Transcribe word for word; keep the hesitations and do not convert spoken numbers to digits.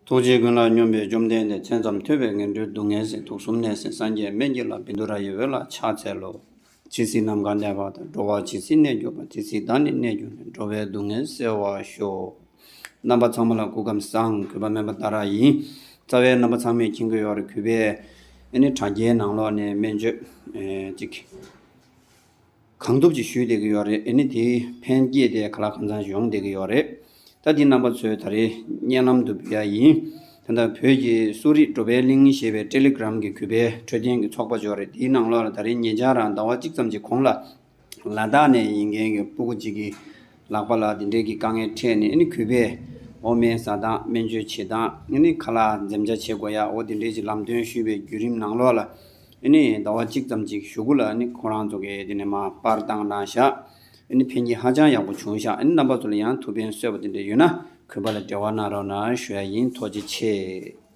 ཐུགས་རྗེ་ཀུན་ལ་སྙོམས་པའི་བཅོམ་ལྡན་འདས། མཚན་ཙམ་ཐོས་པས་ངན་འགྲོའི་སྡུག་བསྔལ་སེལ། དུག་གསུམ་ནད་སེལ་སངས་རྒྱས་སྨན་གྱི་བླ། བཻ་ཌཱུརྱ་ཡི་འོད་ལ་ཕྱག་འཚལ་ལོ། ཇི་སྲིད་ནམ་མཁའ་གནས་པ་དང་། འགྲོ་བ་ཇི་སྲིད་གནས་གྱུར་པ། དེ་སྲིད་བདག་ནི་གནས་གྱུར་ནས། འགྲོ་བའི་སྡུག་བསྔལ་སེལ་བར་ཤོག། རྣམ་པ་ཚང་མ་ལ་སྐུ་ཁམས་བཟང་། གུས་པ་སྨན་པ་ཏཱ་ར་ཡིན། རྩ་བའི་རྣམ་པ་ཚང་མས་མཁྱེན་གྱི་ཡོད་རེད། གུས་པས་ཨ་ནི་དྲ་རྒྱའི་ནང་ལོགས་ནས་སྨན་བཅོས་ཨེ་ཅིག་གང་ཐུབ་ཅིག་ཞུས་བསྡད་ཀྱི་ཡོད་རེད། ཨ་ནི་དེའི་ཕན་སྐྱེད་དེ་ག་ལ་གང་འཚམ་ཡོང་བསྡད་ཀྱི་ཡོད་རེད། ད་འདི་རྣམ་པ་ཚོའི་ད་རེས་སྙན་ལམ་དུ་འབུལ་ཡ་ཡིན། ད་ལྟ་བོད་ཀྱི་གསོ་རིག་འགྲོ་བའི་གླིང་ཞེས་པའི་ཊེ་ལི་གྷི་རམ་གྱི་གུས་པའི་འཕྲོད་བསྟེན་གྱི་ཚོགས་པ་ཅིག་ཡོད་རེད། དེའི་ནང་ལོགས་ལ་ད་རེས་ཉེ་ཆར་རང་ཟླ་བ་གཅིག་ཙམ་གྱི་གོང་ལ་ལ་དྭགས་ནས་ཡིན་མཁན་གྱི་སྤུ་གུ་གཅིག་གིས་ལག་པ་ལ་དེ་འདྲའི་གི་དཀའ་ངལ་འཕྲད་ནས། ཨ་ནི་གུས་པས་འོ་སྨན་ཟ་སྟངས། སྨན་བཅོས་བྱེད་སྟངས། ཨ་ནི་ཁ་ལག་འཛེམ་བྱ་བྱེད་དགོས་ཡ། འོ་དེ་འདྲའི་གི་ལམ་སྟོན་ཞུས་པའི་བརྒྱུད་རིམ་ནང་ལོགས་ལ། ཨ་ནི་ཟླ་བ་གཅིག་ཙམ་ཅིག་གཞུག་གུ་ལ་ཨ་ནི་ཁོ་རང་ཚོ་གིས་དེ་ནས་མར་པར་བཏང་གནང་ཤག། ཨ་ནི་ཕན་གྱི་ཧ་ཅང་ཡག་པོ་བྱུང་ཤག། ཨ་ནི་རྣམ་པ་ཚོ་ལ་ཡང་ཐུགས་ཕན་གསོས་པ་དེ་འདྲ་ཡོད་ན་གུས་པ་ལ་འབྲེལ་བ་གནང་རོགས་གནང་ཞུ་ཡ་ཡིན། ཐུགས་རྗེ་ཆེ།